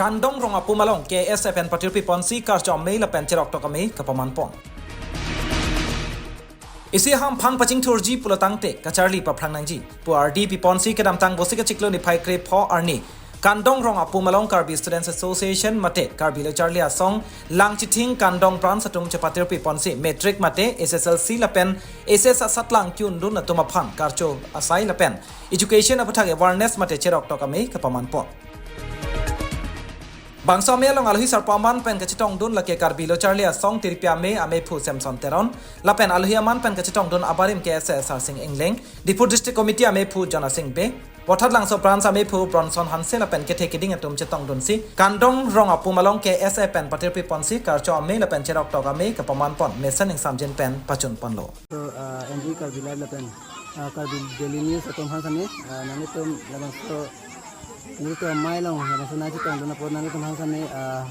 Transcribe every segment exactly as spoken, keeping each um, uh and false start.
Kandong Rong apum along K S A pen patirpi ponsi karcho amei lapen cheroktok amei kapaman pon. Isi ahamphang pachingthurji pulo tangte kacharli paphrang nangji pu ardi piponsi kedamtang Vosik achiklo niphai krepho arni Kandong Rong apum along Karbi Students Association mate Karbi Lo Charli Asong Langchithing Kandong branch atum chepatirpi ponsi matric mate S S L C lapen H S asatlang ki-undun atum aphan karcho asai lapen education aputhak awareness mate cheroktok amei kapaman pon. Bangso amei along alohi sarpo aman pen kachetongdun lake Karbi Lo Charli Asong tirpi amei, ameiphu Samson Teron, lapen alohi aman pen kachetongdun abarim K S A Sarsing Engleng, Diphu District Committee ameiphu Jona Sing Bey, Vothatlangso branch ameiphu Bronson Hanse lapen kethe keding atum chetongdunsi Kandong Rong apum along K S A pen patirpi ponsi karcho amei lapen cheroktok amei kapaman pon mesen ingsamjin pen pachun ponlo. So, uh, N D Karbi Live lapen, uh, Karbi Daily News atum aphan sami, uh, nanglitum labangso nelitum amei along labangso nangchetongdun apot nanglitum aphan sami, uh,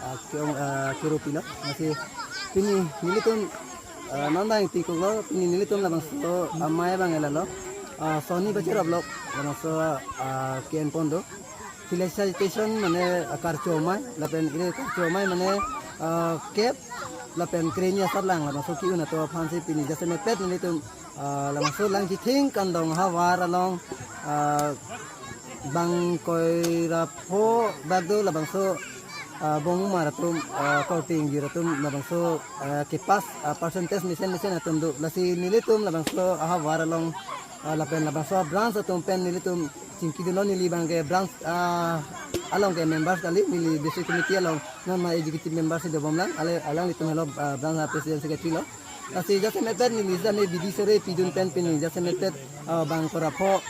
uh, ke-ong, uh, kero pilo. Lasi pini nelitum, uh, non bang tikoklo, pini nelitum labangso amei abang lalo. Uh, sonni bache rablok labangso, uh, ke-en pon do. Felicitation mane, uh, karcho amei, lapen ili karcho amei mane, uh, kep lapen kreni asatlang labangso ki-un atum aphansi pini jasemet pet nelitum, ah, labangso Langchithing Kandong ahavar along, ah, bang koi ra pho bak do labangso, ah, bongmar atum, ah, korte ingjir atum labangso, ah, kepass, ah, percentage mesen mesen atum do. Lasi nelitum labangso ahavar along, ah, lapen labangso branch atum pen nelitum chingkidunlo, neli abangke branch, ah, along ke members kali, neli district committee along non ma executive member si dobomlang, ale alanglitum helo, ah, branch president secretary lo. Lasi jasemet pet neli sami bidi sore pidun pen pini jasemet pet, ah, bang koi ra pho,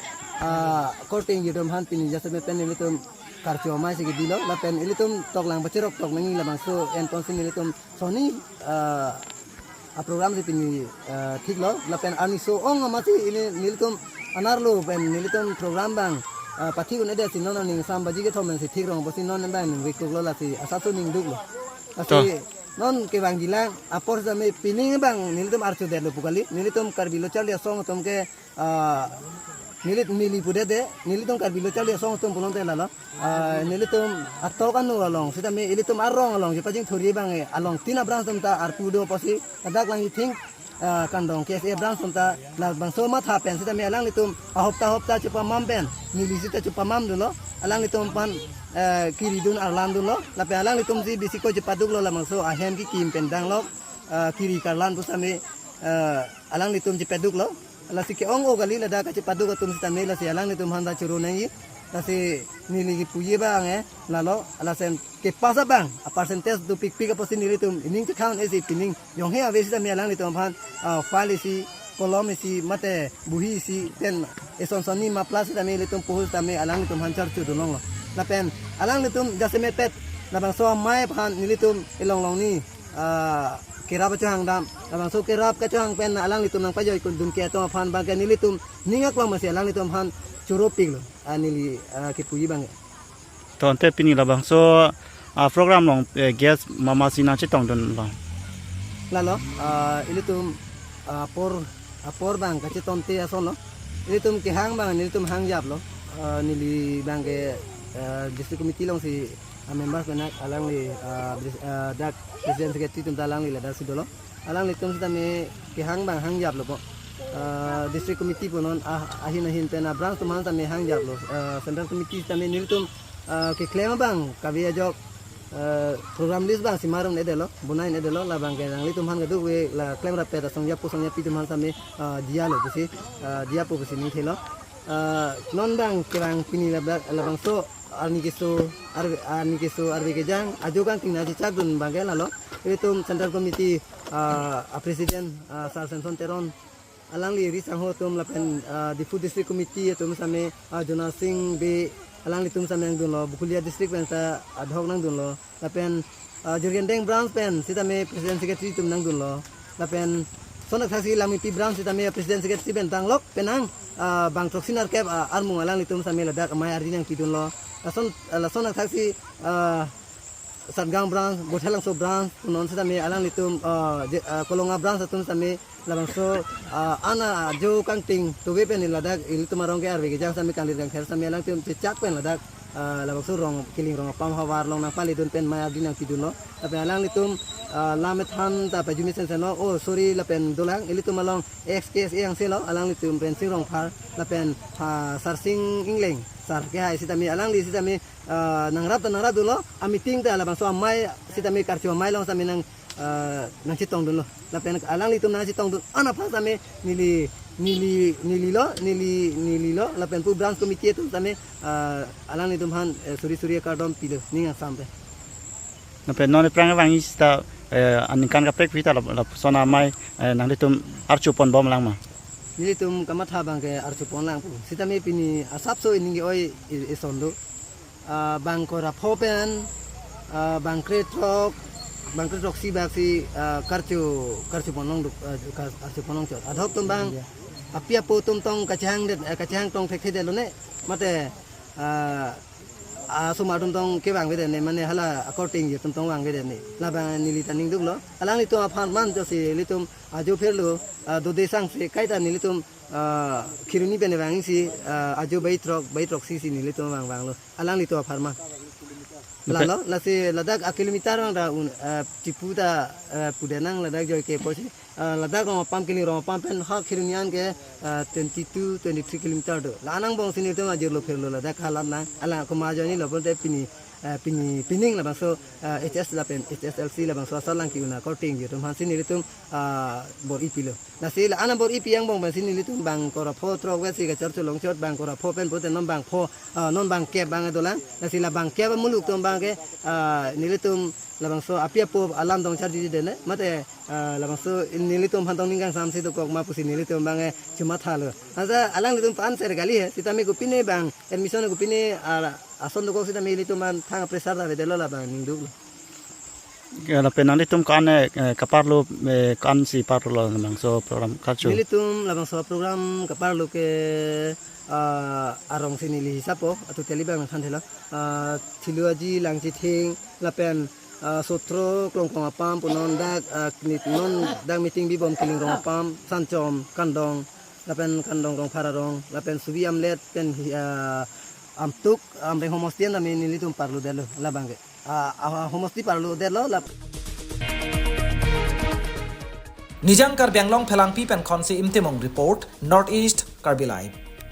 ah, korte ingjir atum aphan pini jasemet pen nelitum karcho amei si kedilo, lapen ilitum toklang bache roktok nangji labangso en ponsi nelitum sonni, ah, aprogram si pini, ah, thiklo, lapen arni so-ong amatsi ili nelitum anerlo pen nelitum program abang, ah, pathi un-edet si non aning sam baji kethom pensi thik rong apotsi non abang ning rikuklo, lasi asapso ning duklo. Lasi To. non kevangjilang apor sami pining abang nelitum archodetlo pu kali, nelitum Karbi Lo Charli Asong atum ke, ah, neli, neli pudetde, nelitum Karbi Lo Charli Asong atum pulote lalo. Ah, nelitum atok anu along, sitame ilitum arong along, jepajing thuri abang, eh, along tin abranch atum ta arpu do apotsi, ladak Langchithing, ah, Kandong K S A branch atum ta, labangso matha pen, sitame alanglitum, ahopta hopta chepamam pen, neli sita chepamam dunlo, alanglitum aphan, eh, kiridun arlandunlo, lapen alanglitum si bisi ko chepaduklo labangso, ahem kekim pen danglo, ah, kiri karlan pusitame, eh, alanglitum chepaduklo. Lasi ke-ong-o kali ladak kachepaduk atum sitame, lasi alanglitum aphan ta choro nangji. Lasi neli kipuji abang, eh, lalo, lason kepass abang, a percentage dopikpik apotsi nelitum ining chekhan esi pining jonghe ave sitame alanglitum aphan, ah, file isi, kolom isi, mate bohi isi, pen eson sonni mapla sitame ilitum poho sitame alanglitum aphan charchodun longlo. Lapen alanglitum jasemet pet, labangso amei aphan nelitum ilong longni, ah, kerap achohang dam. Labangso kerap kachohang pen alanglitum nangpajoikun dun ke atum aphan abangke nelitum ning aklong masi alanglitum aphan choropiklo. Ah, neli, ah, kipuji abang. To ante pini labangso, ah, program along, eh, guest mama si nangchetongdunlo? Lalo, ah, ilitum, ah, apor, apor abang kachetonte asonlo. Ilitum kehang abang, nelitum hangjaplo. Ah, neli abangke, ah, district committee alongsi a-member pen alangli, ah, bris-, ah, dak president secretary atum ta alangli ladak si dolo. Alanglitum sitame kehang abang hangjaplo ko. Ah, district committee pu non, ah, ahin ahin pen abranch atum aphan sitame hangjaplo. Ah, central committee sitame nelitum, ah, keklem abang kave ajok, ah, program list abang si marum un-edetlo, bonai un-edetlo, labangke nanglitum aphan kadokave la klemrappet asong japo asong japi atum aphan sitame, ah, diya lo pusi, ah, diya po pusi ningthelo. Ah, non abang kevang pini labang, labangso arni keso, arve, arni keso arve kejang ajo kangting nangchechakdun abangke lalo. Itum Central Committee, ah, a-president, ah, Sir Samson Teron, alangli ri sangho atum lapen, ah, Diphu District Committee atum sitame, ah, Jona Sing Bey, alanglitum sitame nangdunlo, Bokolia District pen ta adhoc nangdunlo. Lapen, ah, Jirikindeng branch pen sitame president secretary atum nangdunlo. Lapen lason athaksi Langmepi branch sitame president secretary pen tanglok penang, ah, bang throksi nerkep, ah, armung alanglitum sitame ladak amei ardi nangpidunlo. Lason, ah, lason athaksi, ah, Satgaon branch, Vothatlangso branch, non sitame alanglitum, ah, je-, ah, Kolonga branch atum sitame labangso, ah, ana ajo kangting tove pen ladak ilitum arong ke arve kejang sitame kanglir kangther sitame alangtum chechak pen ladak, ah, labangso rong, Killing Rong apam havar along nangpalidun pen mai abdi nangpidunlo. Lapen alanglitum, ah, lam ethan ta pajumi sensen lo. Oh, sorry, lapen dolang. Ilitum along X K S A angse lo, alanglitum Rensing Rongphar, lapen, ah, Sarsing Ingleng, sar kehai sitame, alangli sitame, ah, nangrap ta nangrapdunlo, a meeting ta labangso amei sitame karcho amei along sitame nang, ah, nangchetongdunlo. Lapen alanglitum nangchetongdun an aphan sitame neli, neli, nelilo, neli, nelilo, lapen pu branch committee atum sitame, ah, alanglitum aphan, eh, suri suri akardom pilo, ning angsam pen. Lapen non aphrang vangji seta, eh, aningkan kaprek pita lap, lapuson amei, eh, nanglitum archupon bomlang ma? Nelitum kamatha abangke archupon lang pu. Sitame pini asapso ining ke-oi i-, ison do. Ah, bang kora pho pen, ah, bang krethrok, bang krethrok si bak si, ah, karcho, karchupon long duk, ah, kar-, karchupon longchot. Adhok atum abang, api apo atum tong kachehang det, eh, kachehang tong thekthe detlo ne. Mate, ah, asomar atum tong kevang avedet ne, mane hala akorte-ingje atum tong vang avedet ne. Labang neli ta ningduklo. Alanglitum apharman josi ilitum ajo pherlo, ah, dode sangse kaita nelitum, ah, Kheroni pen vangsi, ah, ajo bai throk, bai throksi si nelitum vang vanglo. Alanglitum apharman. Lapen lalo, lasi ladak a kilometer vang ta un, ah, chipu ta, ah, pudenang ladak joike pusi. Ah, ladak Rong apam, Killing Rong apam pen ha Kheroni an ke, ah, twenty-two, twenty-three kilometer do. La-an angbong si nelitum ajirlo pherlo ladak halat nang. Ala komat ajoinelo pulote pini, ah, pini, pining labangso, ah, H S lapen H S L C labangso asatlang ke-un akorte-ingje atum aphansi nelitum, ah, bor-i pilo. Lasi la-an bor-i pi angbong pensi nelitum bang kora pho throk vesi kacharcho longchot, bang kora pho pen pulote non bang pho, ah, non bang kep abang dolang. Lasi la bang kep amuluk atum abangke, ah, nelitum labangso api apo alam tong charjuji det ne. Mate, ah, labangso nelitum aphan tong ning kangsamse dokok ma pusi nelitum abangke chomathalo. Asa alanglitum aphan ser kali he, sitame kopine bang admission kopine, ah, ason dokok sitame ilitum aphan thang pressure ta avedetlo, labang ningduklo. Ya, lapen nanglitum ko-an, eh, kaparlo, eh, ko-ansi parlo labangso program karcho? Nelitum labangso program kaparlo ke, ah, arong si neli hisap po, atu teli abang nangthanthelo. Ah, Thilo Aji, Langchithing, lapen, ah, Sotro, Klongkong apam, pu non dak, ah, nit non dak meeting bibom Killing Rong apam, Sanchom, Kandong, lapen Kandong Rongphar arong, lapen Subi Amlet, pen, ah, Amtuk, Amreng homosti an tame nelitum parlo detlo, labangke. Ah, ah, homosti parlo detlo, lab- Nijang Karbi Anglong Phelangpi pen Khonsi Imtimung report, North East Karbi Live.